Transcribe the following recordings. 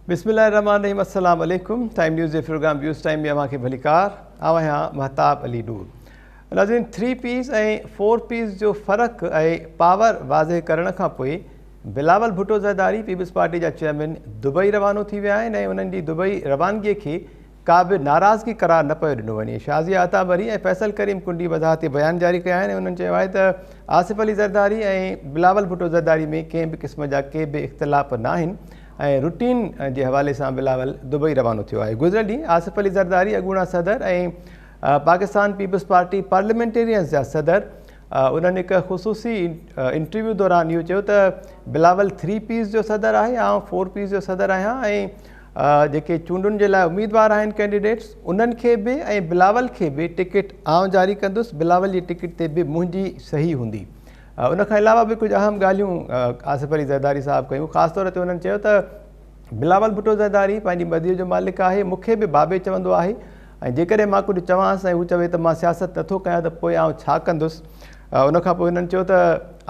بسم الله الرحمٰن الرحيم السلام عليڪم ٽائيم نيوز جي پروگرام ويوز ٽائيم ۾ اوهان کي ڀليڪار. آئون آهيان مهتاب علي نور. ناظرين 3 پيز ۽ 4 پيز جو فرق ۽ پاور واضح ڪرڻ کان پوء بلاول ڀٽو زرداري پيپلز پارٽي جا چيئرمين دبئي روانو ٿي ويا آهن ۽ انهن جي دبئي روانگي کي ڪا به ناراضگي قرار نه پيو ڏنو وڃي. شازيه عطا مري ۽ فيصل ڪريم ڪنڊي وضاحتي بيان جاري ڪيا آهن ۽ انهن چيو آهي ته آصف علي زرداري ۽ بلاول ڀٽو زرداري ۾ ڪنهن به قسم جا ڪي به اختلاف ناهن ۽ روٽين جي حوالي سان بلاول دبئي روانو ٿيو آهي. گذريل ڏينهن آصف علي زرداري اڳوڻا صدر ۽ پاڪستان پيپلز پارٽي پارليامينٽيرينز جا صدر انهن هڪ خصوصي انٽرويو دوران اهو چيو ته بلاول 3 پيز جو صدر آهي، آئون 4 پيز جو صدر آهيان ۽ جيڪي چونڊن جي لاء اميدوار آهن ڪينڊيڊيٽس انهن کي به ۽ بلاول کي به ٽڪيٽ آئون جاري ڪندس، بلاول جي ٽڪيٽ تي به منهنجي صحيح هوندي. ان کان علاوه به ڪجهه اهم ڳالهيون آصف علي زرداري صاحب ڪيون، خاص طور تي انهن چيو ته بلاول ڀٽو زرداري پنهنجي مرضي جو مالڪ آهي، مون کي به بابي چوندو آهي ۽ جيڪڏهن مان ڪجهه چوانس ۽ هو چوي ته مان سياست نٿو ڪيان ته پوء آئون ڇا ڪندس. ان کان پوء هنن چيو ته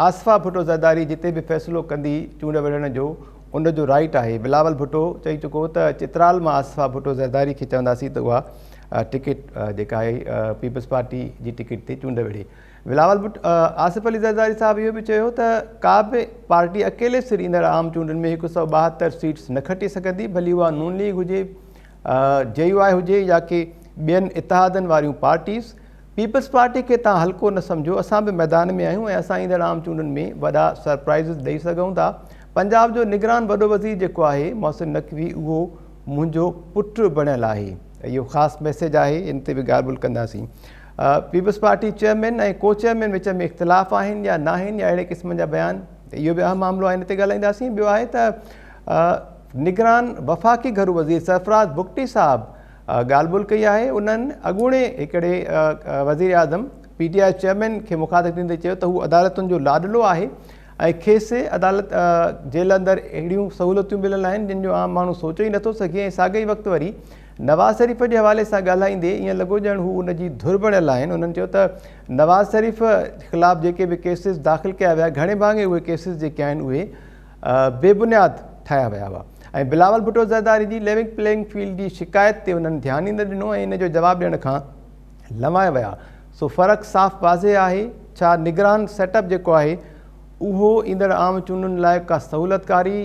آصفه ڀٽو زرداري جتي به فيصلو ڪندي چونڊ وڙهڻ جو ان جو رائيٽ آهي. بلاول ڀٽو چئي چڪو هو ته چترال مان آصفه ڀٽو زرداري کي چونداسين ته اها ٽڪيٽ جيڪا آهي پيپلز پارٽي جي ٽڪيٽ تي چونڊ وڙهي. بلاول ڀٽو آصف علي زرداري صاحب اهو به چيو ته ڪا به پارٽي اڪيلي سر ايندڙ عام چونڊن ۾ 172 سيٽس نه کٽي سگهندي، ڀلي اها نون ليگ هجي، جي يو آء هجي يا ڪي ٻين اتحادن واريون پارٽيز. پيپلز پارٽي کي توهان هلڪو نه سمجهو، اسان به ميدان ۾ آهيون ۽ اسان ايندڙ عام چونڊن ۾ وڏا سرپرائيزز ڏئي سگهون ٿا. پنجاب جو نگران وڏو وزير جيڪو آهي محسن نقوي اهو منهنجو پٽ بڻيل آهي. اهو خاص ميسيج آهي، ان تي به ڳالهه ٻولهه ڪنداسين. پيپلز پارٽي چيئرمين ۽ ڪو چيئرمين وچ ۾ اختلاف آهن يا ناهن يا اهڙي قسم جا بيان، اهو به اهم معاملو آهي، ان تي ڳالهائينداسين. ٻيو آهي ته نگران وفاقي گهرو وزير سرفراز بگٽي صاحب ڳالهه ٻولهه ڪئي آهي، انهن اڳوڻي هڪڙي وزيراعظم پي ٽي I chairman کي مخاطب ٿيندي چيو ته هو عدالتن جو لاڏلو آهي ۽ کيس عدالت جيل اندر اهڙيون سهولتون مليل آهن جن جو عام ماڻهو سوچي ئي نٿو سگهي ۽ ساڳئي وقت وري نواز شريف جي حوالي سان ڳالهائيندي ائين لڳو ڄڻ هو ان جي ڌر بڻيل آهن. انهن چيو ته نواز شريف خلاف جيڪي به ڪيسز داخل ڪيا ويا گهڻي ڀاڱي اهي ڪيسز جيڪي آهن اهي بي بنياد ٺاهيا ويا هئا ۽ بلاول ڀٽو زرداري جي ليونگ پليئنگ فيلڊ جي شڪايت تي انهن ڌيان ئي نه ڏنو ۽ ان جو جواب ڏيڻ کان لنوائي ويا. سو فرق صاف واضح آهي. ڇا نگران سيٽ اپ جيڪو آهي اهو ايندڙ عام چونڊن لاء ڪا سهولتڪاري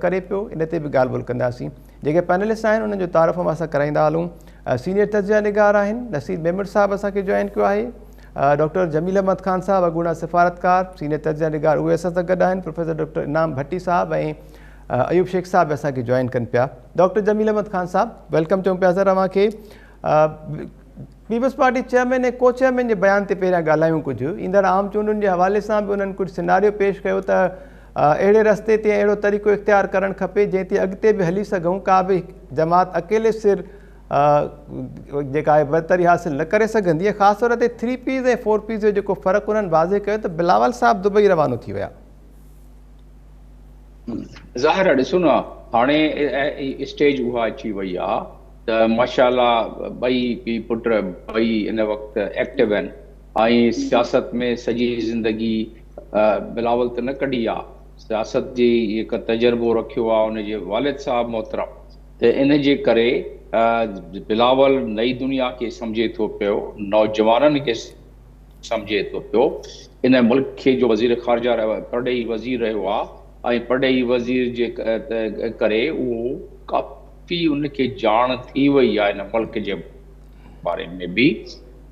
ڪري پيو؟ ان تي به ڳالهه ٻولهه ڪنداسين. جيڪي پينلسٽ آهن انهن جو تعارف اوهان سان ڪرائيندا هلون. سينيئر تجزيه نگار آهن نصير ميمڻ صاحب اسان کي جوائن ڪيو آهي. ڊاڪٽر جميل احمد خان صاحب اڳوڻا سفارتڪار، سينيئر تجزيه نگار اهي اسان سان گڏ آهن. پروفيسر ڊاڪٽر انعام ڀٽي صاحب ۽ ايوب شيخ صاحب به اسان کي جوائن ڪن پيا. ڊاڪٽر جميل احمد خان صاحب welcome چئون پيا سر اوهان کي. پيپلز پارٽي چيئرمين ۽ ڪو چيئرمين جي بيان تي پهريان ڳالهايون ڪجهه. ايندڙ عام چونڊن جي حوالي سان به انهن ڪجهه سيناريو پيش ڪيو ته اهڙي رستي تي اهڙو طريقو اختيار ڪرڻ کپي جنهن تي اڳتي به هلي سگهون، ڪا به جماعت اڪيلي سر جيڪا آهي برتري حاصل نه ڪري سگهندي ۽ خاص طور تي 3 پيز ۽ 4 پيز جو جيڪو فرق انهن واضح ڪيو ته بلاول صاحب دبئي روانو ٿي ويا. ظاهر آهي ڏسو نه هاڻي اسٽيج اها اچي وئي آهي ته ماشاء الله ٻئي پيء پٽ ٻئي هن وقت ايڪٽو آهن ۽ سياست ۾ سڄي زندگي بلاول ته نه ڪڍي آ سياست جي هڪ تجربو رکيو آ ان جي والد صاحب محترم ته ان جي ڪري بلاول نئي دنيا کي سمجهي ٿو پيو نوجوانن کي سمجهي ٿو پيو ان ملڪ کي جو وزير خارجه رهيو پرڏيهي وزير رهيو آ ۽ پرڏيهي وزير جي ڪري اهو ڪافي ان کي ڄاڻ ٿي وئي آ ان ملڪ جي باري ۾ به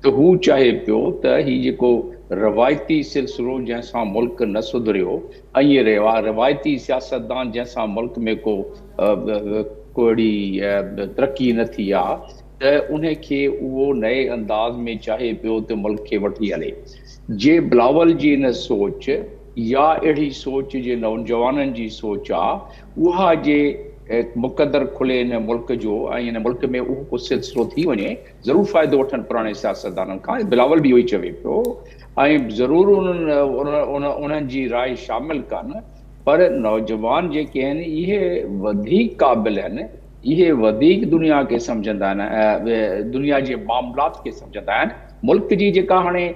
ته هو چاهي پيو ته هي جيڪو روايتي سلسلو جنهن سان ملڪ نه سڌريو ۽ روايتي سياستدان جنهن سان ملڪ ۾ ڪو ڪو اهڙي ترقي نه ٿي آ ته ان کي اهو نئين انداز ۾ چاهي پيو ته ملڪ کي وٺي هلي. جي بلاول جي ان سوچ يا اهڙي سوچ جي نوجوانن جي سوچ آ اها جي مقدر کلي ان ملڪ جو ۽ ان ملڪ ۾ اهو ڪو سلسلو ٿي وڃي ضرور فائدو وٺن پراڻي سياستدانن کان بلاول به اهو ئي چوي پيو ۽ ضرور انهن انهن جي راء شامل ڪن پر نوجوان جيڪي آهن اهي وڌيڪ قابل آهن اهي وڌيڪ دنيا کي سمجهندا آهن دنيا جي معاملات کي سمجهندا آهن ملڪ جي جيڪا هاڻي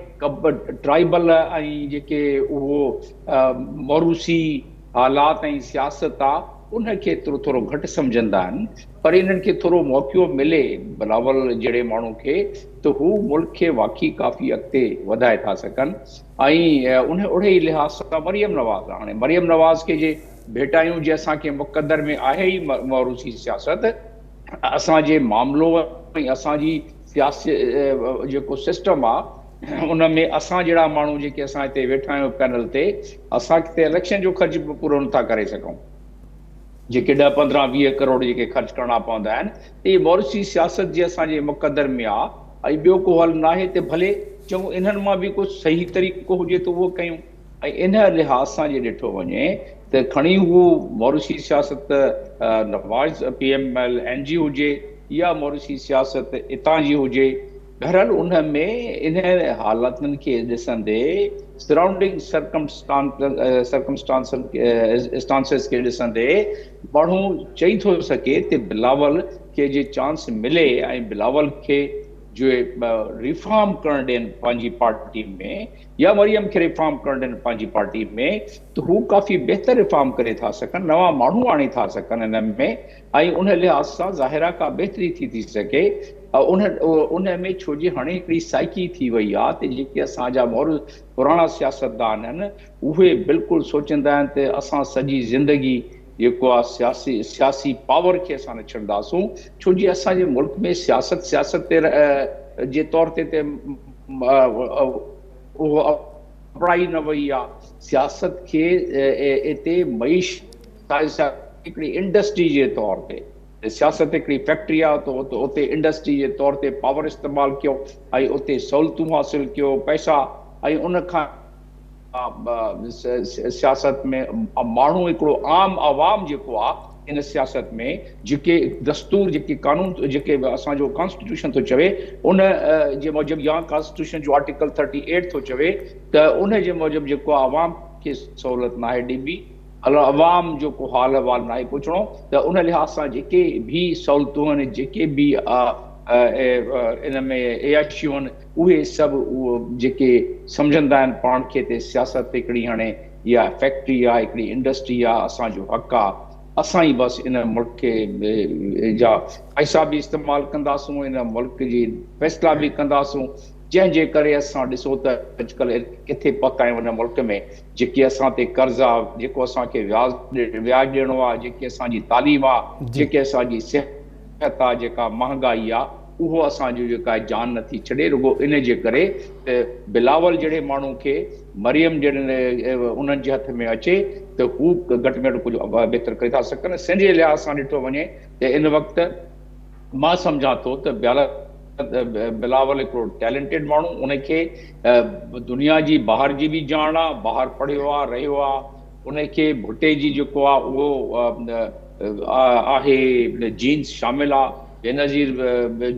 ٽرائبل ۽ جيڪي اهو موروثي حالات ۽ سياست آ ان کي ٿورو ٿورو گهٽ سمجهندا آهن پر انهن کي ٿورو موقعو ملي بلاول جهڙي ماڻهو کي ته هو ملڪ کي واقعي ڪافي اڳتي وڌائي ٿا سگهن ۽ ان اهڙي ئي لحاظ سان مريم نواز هاڻي مريم نواز کي جي ڀيٽايون جي اسان کي مقدر ۾ آهي ئي موروثي سياست اسان جي معاملو ۽ اسان جي سياسي جيڪو سسٽم آ ان ۾ اسان جهڙا ماڻهو جيڪي اسان هتي ويٺا آهيون پينل تي اسان ڪٿي اليڪشن جو خرچ به پورو نٿا ڪري سگهون جيڪي 10 15 20 ڪروڙ جيڪي خرچ ڪرڻا پوندا آهن اهي موروثي سياست جي اسان جي مقدر ۾ آ ۽ ٻيو ڪو حل ناهي ته ڀلي چئون انهن مان به ڪو صحيح طريقو هجي ته اهو ڪيون ۽ ان لحاظ سان جي ڏٺو وڃي ته کڻي هو موروثي سياست Nawaz P M L N جي هجي يا موروثي سياست اتان جي هجي بهرحال ان ۾ انهن حالتن کي ڏسندي سرائونڊنگ سرڪمسٽانسز کي ڏسندي ماڻهو چئي ٿو سگهي ته بلاول کي جي چانس ملي ۽ بلاول کي جو ريفارم ڪرڻ ڏين پنهنجي پارٽي ۾ يا مريم کي ريفارم ڪرڻ ڏين پنهنجي پارٽي ۾ ته هو ڪافي بهتر ريفارم ڪري ٿا سگهن، نوان ماڻهو آڻي ٿا سگهن انهن ۾ ۽ ان لحاظ سان ظاهر آ ڪا بهتري ٿي ٿي سگهي ان ان ۾ ڇو جي هاڻي هڪڙي سائيڪي ٿي وئي آ ته جيڪي اسان جا مور پراڻا سياستدان آهن اهي بلڪل سوچيندا آهن ته اسان سڄي زندگي جيڪو آ سياسي سياسي پاور کي اسان نه ڇڏنداسون ڇو جي اسان جي ملڪ ۾ سياست سياست تي جي طور تي ته اهو اپڙائي نه وئي آ سياست کي اتي معيش هڪڙي انڊسٽري جي طور تي سياست هڪڙي فيڪٽري آ ته اتي انڊسٽري جي طور تي پاور استعمال ڪيو ۽ اتي سهولتون حاصل ڪيو پئسا ۽ ان کان سياست ۾ ماڻهو هڪڙو عام عوام جيڪو آ ان سياست ۾ جيڪي دستور جيڪي قانون جيڪي اسان جو ڪانسٽيٽيوشن ٿو چوي ان جي موجب يا ڪانسٽيٽيوشن جو آرٽيڪل 38 ٿو چوي ته ان جي موجب جيڪو عوام کي سهولت ناهي ڏبي عوام جو ڪو حال احوال ناهي پڇڻو ته ان لحاظ سان جيڪي به سهولتون آهن جيڪي به ان ۾ عياشيون آهن اهي سڀ جيڪي سمجهندا آهن پاڻ کي ته سياست هڪڙي هاڻي اها فيڪٽري آهي هڪڙي انڊسٽري آهي اسان جو حق آهي اسان ئي بس ان ملڪ جا پئسا به استعمال ڪنداسون ان ملڪ جي فيصلا به ڪنداسون جنهن جي ڪري اسان ڏسو ته اڄڪلهه ڪٿي پهتا آهيون ان ملڪ ۾ جيڪي اسان تي قرض آ، جيڪو اسان کي وياج وياج ڏيڻو آ، جيڪي اسان جي تعليم آ، جيڪي اسان جي صحت آ، جيڪا مهانگائي آ، اهو اسان جو جيڪا جان نه ٿي ڇڏي رڳو ان جي ڪري ته بلاول جهڙي ماڻهو کي مريم جهڙن انهن جي هٿ ۾ اچي ته هو گهٽ ۾ گهٽ ڪجهه بهتر ڪري ٿا سگهن. سنڌ جي لحاظ سان ڏٺو وڃي ته ان وقت مان سمجهان ٿو ته بلاول هڪڙو ٽيلنٽيڊ ماڻهو ان کي دنيا جي باهر جي به ڄاڻ آ باهر پڙهيو آ رهيو آ ان کي ڀٽي جي جيڪو آ اهو آهي جينس شامل آ بينظير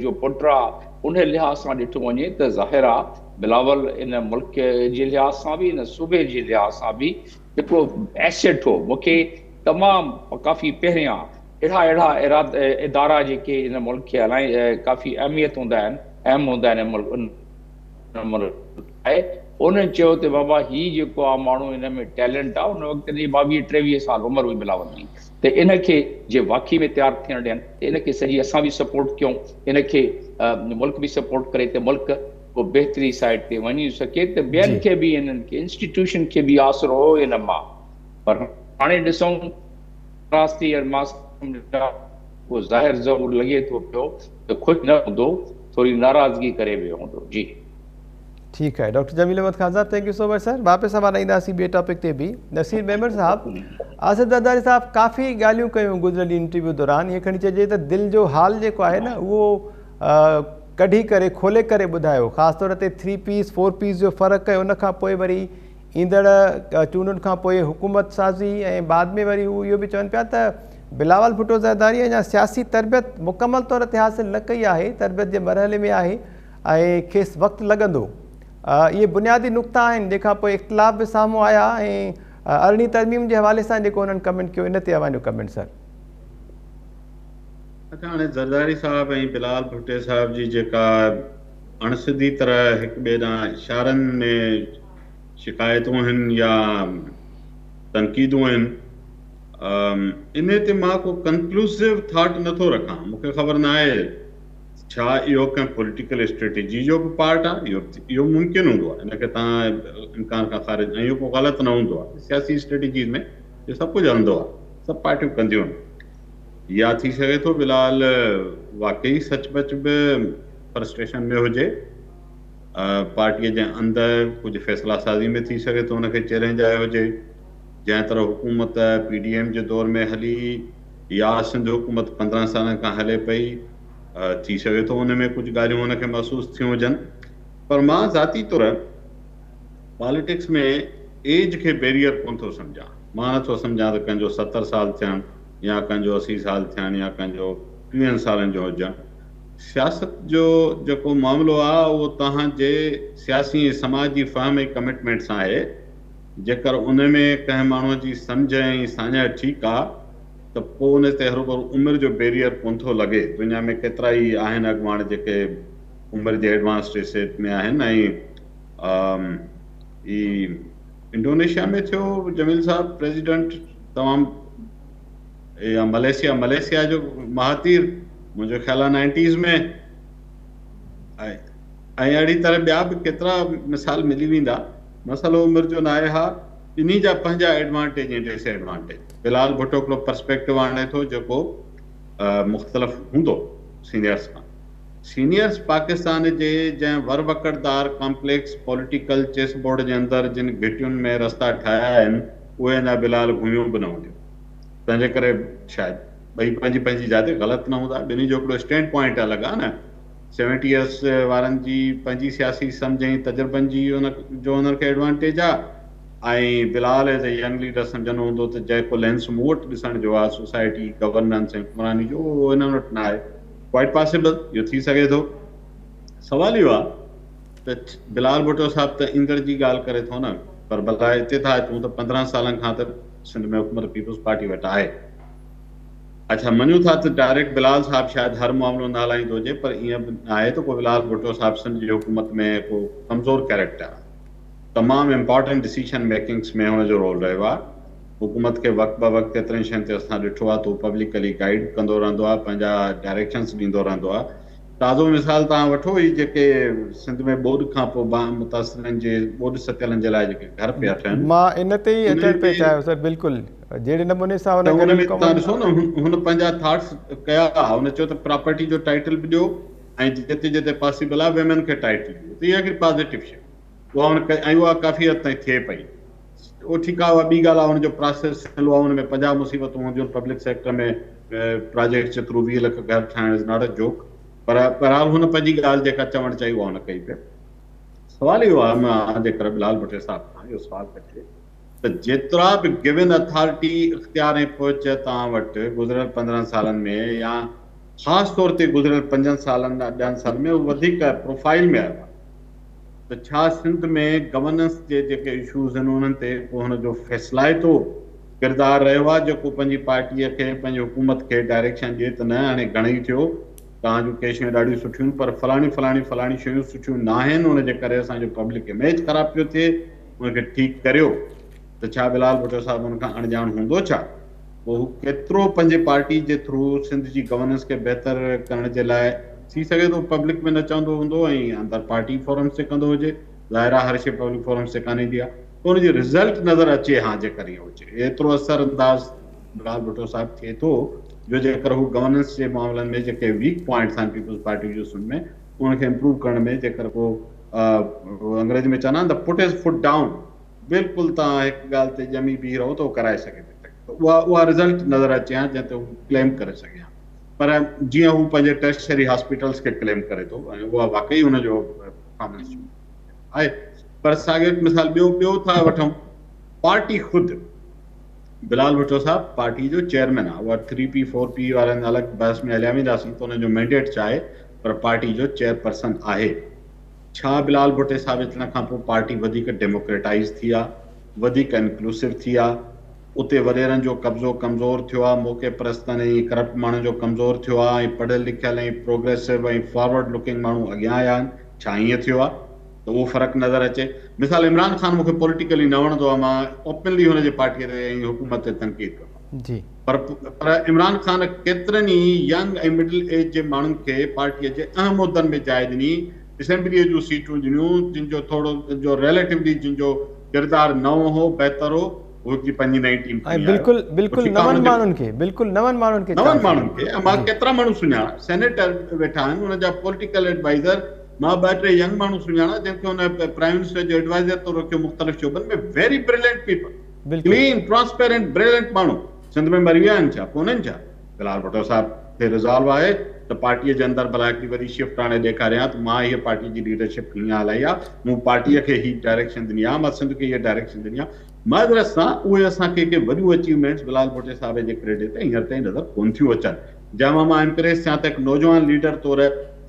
جو پٽ آ ان لحاظ سان ڏٺو وڃي ته ظاهر آ بلاول ان ملڪ جي لحاظ سان به ان صوبي جي لحاظ سان به هڪڙو ايسيٽ هو مونکي تمام ڪافي پهريان اهڙا اهڙا ادارا جيڪي هن ملڪ کي هلائين ڪافي اهميت هوندا آهن اهم هوندا آهن ملڪ ان ملڪ لاء انهن چيو ته بابا هي جيڪو آ ماڻهو هن ۾ ٽيلنٽ آ ان وقت هن جي 22 23 سال عمر هئي بلاول جي ته ان کي جي واقعي ۾ تيار ٿيڻ ڏين ته ان کي سڄي اسان به سپورٽ ڪيون ان کي ملڪ به سپورٽ ڪري ته ملڪ ڪو بهتري سائيڊ تي وڃي سگهي ته ٻين کي به انهن کي انسٽيٽيوشن کي به آسرو هو ان مان پر هاڻي ڏسون راستي ۽ مان سمجهان ڪو ظاهر ظهور لڳي ٿو پيو ته خوش نه هوندو ٿوري ناراضگي ڪري ويو هوندو جي. ٺيڪ آهي ڊاڪٽر جميل احمد خان صاحب thank you so much sir واپس اوهان ڏي اينداسين ٻئي ٽاپڪ تي به نصير ميمڻ صاحب آصف زرداري صاحب ڪافي ڳالهيون ڪيون گذريل ڏينهن انٽرويو دوران ائين کڻي چئجي ته دل جو حال جيڪو آهي نه اهو ڪڍي ڪري کولي ڪري ٻڌايو خاص طور تي ٿري پيز فور پيز جو فرق ۽ ان کان پوء وري ايندڙ چونڊن کان پوء حڪومت سازي ۽ بعد ۾ وري هو اهو به چون پيا ته بلاول ڀٽو زرداري اڃا سياسي تربيت مڪمل طور تي حاصل نه ڪئي آهي، تربيت جي مرحلي ۾ آهي ۽ کيس وقت لڳندو. اهي بنيادي نقطا آهن جنهن کان پوء اختلاف به سامهون آيا ۽ ارڙهين ترميم جي حوالي سان جيڪو انهن ڪمينٽ ڪيو ان تي اوهان جو ڪمينٽ سر. اڇا هاڻي زرداري صاحب ۽ بلال ڀٽي صاحب جي جيڪا اڻ سڌي طرح هڪ ٻئي ڏانهن اشارن ۾ شڪايتون آهن يا تنقيدون آهن. انهي تي مان ڪو ڪنڪلوسو ٿاٽ نٿو رکان. مون کي خبر ناهي ڇا اهو ڪنهن پوليٽيڪل اسٽريٽجي جو به پارٽ آهي. اهو ممڪن هوندو آهي، ان کي توهان امڪان کان خارج ۽ اهو ڪو غلط نه هوندو آهي. سياسي اسٽريٽجيز ۾ اهو سڀ ڪجهه هلندو آهي، سڀ پارٽيون ڪنديون آهن. يا ٿي سگهي ٿو بلال واقعي سچ پچ به فرسٽريشن ۾ هجي، پارٽيء جي اندر ڪجهه فيصلا سازي ۾ ٿي سگهي ٿو ان کي چئلينج آيو هجي. جنهن طرح حڪومت پي ڊي ايم جي دور ۾ هلي يا سنڌ حڪومت 15 سالن کان هلي پئي، ٿي سگهي ٿو ان ۾ ڪجهه ڳالهيون هن کي محسوس ٿيون هجن. پر مان ذاتي طور پاليٽڪس ۾ ايج کي بيريئر ڪونه ٿو سمجهان. مان نٿو سمجهان ته ڪنهن جو 70 سال ٿيڻ يا ڪنهن جو 80 سال ٿيڻ يا ڪنهن جو 30 سالن جو هجڻ، سياست جو جيڪو معاملو آهي اهو توهان جي سياسي ۽ سماجي فهم ۽ ڪمٽمينٽ سان آهي. جيڪر ان ۾ ڪنهن ماڻهوء جي سمجهه ۽ ساڃاهه ٺيڪ آ ته پوء ان تي هروڀرو عمر جو بيريئر ڪونه ٿو لڳي. دنيا ۾ ڪيترا ئي آهن اڳواڻ جيڪي عمر جي ايڊوانسڊ اسٽيج ۾ آهن ۽ هي انڊونيشيا ۾ ٿيو جميل صاحب پريزيڊنٽ تمام يا ملائيشيا، ملائيشيا جو مهاتير منهنجو خيال آ نائنٽيز ۾ ۽ اهڙي طرح ٻيا به ڪيترا مثال ملي ويندا. مسئلو عمر جو ناهي، ها ٻنهي جا پنهنجا advantage ۽ disadvantage. Bilal Bhutto هڪڙو پرسپيڪٽو آڻي ٿو جيڪو مختلف هوندو سينيئرس کان. سينيئرس پاڪستان جي جنهن ور وڪڙدار ڪامپليڪس پوليٽيڪل چيس بورڊ جي اندر جن گهٽين ۾ رستا ٺاهيا آهن اهي اڃا بلال گهميون به نه هونديون. تنهنجي ڪري شايد ٻئي پنهنجي پنهنجي جاء تي غلط نه هوندا. ٻنهي جو هڪڙو اسٽينڊ پوائنٽ الڳ آهي نه. سيونٽي ايئرس وارن جي پنهنجي سياسي سمجهه ۽ تجربن جي ان جو انهن کي ايڊوانٽيج آ ۽ Bilal as a young leader سمجهندو هوندو ته جيڪو لينس مون وٽ ڏسڻ جو آ سوسائٽي، گورننس ۽ حڪمراني جو اهو انهن وٽ نه آهي. ڪوائٽ پاسيبل اهو ٿي سگهي ٿو. سوال اهو آ ته بلال ڀٽو صاحب ته ايندڙ جي ڳالهه ڪري ٿو نه پر ڀلا هتي ٿا اچون ته 15 سالن کان ته سنڌ ۾ حڪومت پيپلز پارٽي وٽ آهي. اڇا مڃون ٿا ته ڊائريڪٽ بلال صاحب شايد هر معاملو نه هلائيندو هجي پر ائين به ناهي ته ڪو بلال ڀٽو صاحب سنڌ جي حڪومت ۾ ڪو ڪمزور ڪيريڪٽر آهي. تمام امپارٽنٽ ڊسيشن ميڪنگس ۾ هن جو رول رهيو آهي. حڪومت کي وقت به وقت ڪيترين شين تي اسان ڏٺو آهي ته هو پبلڪلي گائيڊ به ڪندو رهندو آهي، پنهنجا ڊائريڪشنس ڏيندو رهندو آهي. تازو مثال توهان وٺو هي جيڪي سنڌ ۾ ٻوڏ کان پوء متاثرن جي ٻوڏ ستيلن جي لاء جيڪي گهر پيا ٺهن. مان ان تي ئي اچڻ پئي چاهيو سر بلڪل جهڙي نموني سان هن گڏيل قومن. توهان ڏسو نه هن پنهنجا ٿاٽس ڪيا هن چيو ته پراپرٽي جو ٽائيٽل به ڏيو ۽ جتي جتي پاسيبل آهي ويمن کي ٽائيٽل ڏيو ته اها هڪڙي پازيٽو شيء اها هن ڪئي ۽ اها ڪافي حد تائين ٿئي پئي اهو ٺيڪ آهي اها ٻي ڳالهه آهي ان جو پراسيس سلو آهي ان ۾ 50 مصيبتون هونديون آهن پبلڪ سيڪٽر ۾ پراجيڪٽس جي ٿرو 20 لک گهر ٺاهڻ از not a joke پر بهرحال هن پنهنجي ڳالهه جيڪا چوڻ چاهي اها هن ڪئي پئي. سوال اهو آهي مان جيڪر بلال ڀٽي صاحب کان اهو سوال ڪجي ته جيترا به گيون اٿارٽي اختيار ۽ پهچ توهان وٽ گذريل 15 سالن ۾ يا خاص طور تي گذريل 5 سالن يا 10 سالن ۾ اهو وڌيڪ پروفائيل ۾ آيو آهي ته ڇا سنڌ ۾ گورننس جي جيڪي اشوز آهن انهن تي ڪو هن جو فيصلائتو ڪردار رهيو آهي جيڪو پنهنجي پارٽيء کي پنهنجي حڪومت کي ڊائريڪشن ڏئي ته نه هاڻي گهڻئي ٿيو توهان جون ڪي شيون ڏاڍيون سٺيون پر فلاڻيون فلاڻيون فلاڻيون شيون سٺيون ناهن ان جي ڪري اسان جو پبلڪ اميج خراب پيو ٿئي ان کي ٺيڪ ڪريو ته ڇا بلال ڀٽو صاحب ان کان اڻڄاڻ هوندو ڇا؟ پوء هو ڪيترو پنهنجي پارٽي جي ٿرو سنڌ جي گورننس کي بهتر ڪرڻ جي لاء ٿي سگهي ٿو پبلڪ ۾ نه چوندو هوندو ۽ اندر پارٽي فورمز تي ڪندو هجي. ظاهر آهي هر شيء پبلڪ فورمز تي ڪانه ايندي آهي ته ان جي رزلٽ نظر اچي ها جيڪر ائين هجي. ايترو اثر انداز بلال ڀٽو صاحب ٿئي ٿو جو جيڪر هو گورننس جي معاملن ۾ جيڪي ويڪ پوائنٽس آهن پيپلز پارٽي جو سنڌ ۾ انهن کي امپروو ڪرڻ ۾ جيڪر ڪو انگريزي ۾ چوندا آهن ته پٽ his foot down بلڪل توهان هڪ ڳالهه تي ڄمي بيهي رهو ته اهو ڪرائي سگهي پئي ته اها اها رزلٽ نظر اچي ها جنهن تي هو ڪليم ڪري سگهي ها پر جيئن هو پنهنجي ٽرشري هاسپيٽلس کي ڪليم ڪري ٿو ۽ اها واقعي هن جو پرفارمنس آهي پر ساڳيو هڪ مثال ٻيو ٻيو ٿا وٺون پارٽي خود بلال ڀٽو صاحب پارٽي جو چيئرمين آهي اها ٿري پي فور پي وارن الڳ بحث ۾ هليا وينداسين ته ان جو مينڊيٽ ڇا آهي پر پارٽي جو چيئرپرسن آهي ڇا بلال ڀٽي صاحب اچڻ کان پوء پارٽي وڌيڪ ڊيموڪريٽائيز ٿي آ؟ وڌيڪ انڪلوسو ٿي آ؟ اتي وڏيرن جو قبضو ڪمزور ٿيو آ، موقعي پرستن ۽ ڪرپٽ ماڻهن جو ڪمزور ٿيو آ ۽ پڙهيل لکيل ۽ پروگريسو ۽ فارورڊ لڪنگ ماڻهو اڳيان آيا آهن، ڇا ائين ٿيو آ ته اهو فرق نظر اچي؟ مثال عمران خان مون کي پوليٽيڪلي نه وڻندو آ، مان اوپنلي هن جي پارٽيء تي ۽ حڪومت تي تنقيد ڪندو آهيان. جي. پر پر عمران خان ڪيترن ئي ينگ ۽ مڊل ايج جي ماڻهن کي پارٽيء جي اهم عهدن ۾ جاء ڏني، اسيمبليء جون سيٽون ڏنيون، جن جو ٿورو جو ريليٽولي جن جو ڪردار نئون هو، بهتر هو، هو هڪڙي پنهنجي نئين ٽيم ۽ کڻي آيو. بلڪل بلڪل ٺيڪ آهي نون ان کي ماڻهن کي بلڪل نون ماڻهن کي نون چانس ماڻهن ڏنو. کي ۽ مان جي. ڪيترا ماڻهو سڃاڻان، سينيٽر ويٺا آهن، انهن جا پوليٽيڪل ايڊوائيزر، مان ٻه ٽي ينگ ماڻهو سڃاڻان جن کي هن پرائيم منسٽر جو ايڊوائيزر طور رکيو مختلف شعبن ۾، ويري برلينٽ پيپل. بلڪل. ڪلين ٽرانسپيرنٽ بريلنٽ ماڻهو سنڌ ۾ مري ويا آهن ڇا؟ ڪونهن ڇا؟ بلاول ڀٽو صاحب کي رزالو آهي ته پارٽيء جي اندر ڀلا هڪڙي وڏي شفٽ آڻي ڏيکاريان ته مان هيء پارٽيء جي ليڊرشپ هيئن هلائي آ، مون پارٽيء کي هي ڊائريڪشن ڏني آ، مان سنڌ کي هيء ڊائريڪشن ڏني آ. معذرت سان اهي اسان کي ڪي وڏيون اچيومينٽس بلاول ڀٽي صاحب جي ڪريڊٽ تي هينئر تائين نظر ڪونه ٿيون اچن. جنهن مان مان امپريس ٿيان ته هڪ نوجوان ليڊر طور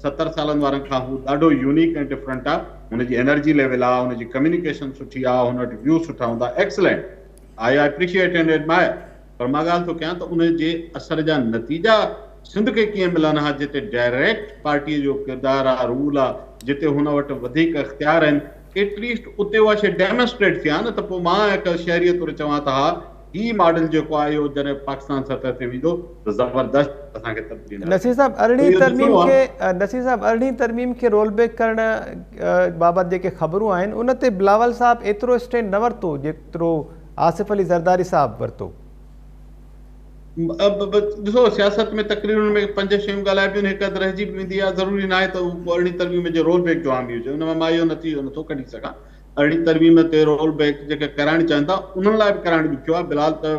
70 سالن وارن کان هو ڏاڍو يونيڪ ۽ ڊفرنٽ آ، هن جي انرجي ليول آ، هن جي ڪميونيڪيشن سٺي آ، هن وٽ ويو سٺا هوندا، excellent, I appreciate and admire, پر مان ڳالهه ٿو ڪيان ته ان جي اثر جا نتيجا سنڌ کي ڪيئن ملن ها جتي ڊائريڪٽ پارٽي جو ڪردار آ، رول آ، جتي هن وٽ وڌيڪ اختيار آهن، ايٽ ليسٽ اتي اها شيء ڊيمنسٽريٽ ٿئي ها نه ته پوء مان هڪ شهريء طور چوان ته ها هي ماڊل جيڪو آهي اهو جڏهن پاڪستان سطح تي ويندو ته زبردست اسان کي تبديلي نظر نصير صاحب ايندي. ارڙهين اهو ترميم ڏسڻو کي آهي. نصير صاحب ارڙهين ترميم کي رول بيڪ ڪرڻ بابت جيڪي خبرون آهن ان تي بلاول صاحب ايترو اسٽينڊ نه ورتو جيترو آصف علي زرداري صاحب ورتو. ڏسو سياست ۾ تقريرن ۾ پنج شيون ڳالهائبيون آهن هڪ اڌ رهجي به ويندي آهي ضروري ناهي ته هو ارڙهين ترميم جي رول بيڪ جو حامي هجي ان مان مان اهو نتيجو نٿو ڪڍي سگهان ارڙهين ترميم تي رول بيڪ جيڪي ڪرائڻ چاهين ٿا انهن لاء به ڪرائڻ ڏکيو آهي بلال ته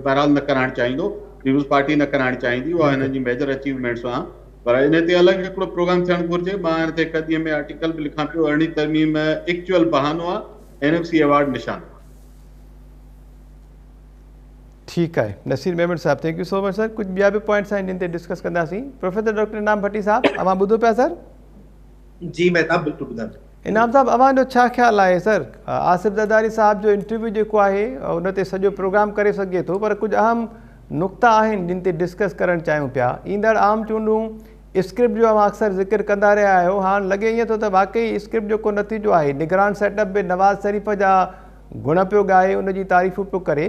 بهرحال نه ڪرائڻ چاهيندو پيپلز پارٽي نه ڪرائڻ چاهيندي اها هنن جي ميجر اچيومينٽس آهن پر ان تي الڳ هڪڙو پروگرام ٿيڻ گهرجي مان ان تي هڪ ڏينهن ۾ آرٽيڪل به لکان پيو ارڙهين ترميم ايڪچوئل بهانو آهي اين ايف سي ايوارڊ نشانو آهي. ٺيڪ آهي نصير ميمڻ صاحب thank you so much سر ڪجهه ٻيا به پوائنٽس آهن جن تي ڊسڪس ڪنداسين پروفيسر ڊاڪٽر انعام ڀٽي صاحب اوهان ٻڌو پيا سر؟ جي مهتاب بلڪل ٻڌان پيو. انعام صاحب اوهان جو ڇا خيال آهي سر آصف زرداري صاحب جو انٽرويو جيڪو آهي ان تي سڄو پروگرام ڪري سگهجي ٿو پر ڪجهه اهم نقطا آهن جن تي ڊسڪس ڪرڻ چاهيون پيا ايندڙ عام چونڊون اسڪرپٽ جو اوهان اڪثر ذڪر ڪندا رهيا آهيو هاڻ لڳي ائين ٿو ته واقعي اسڪرپٽ جو ڪو نتيجو آهي نگران سيٽ اپ به نواز شريف جا گڻ پيو ڳائي ان جي تعريفون پيو ڪري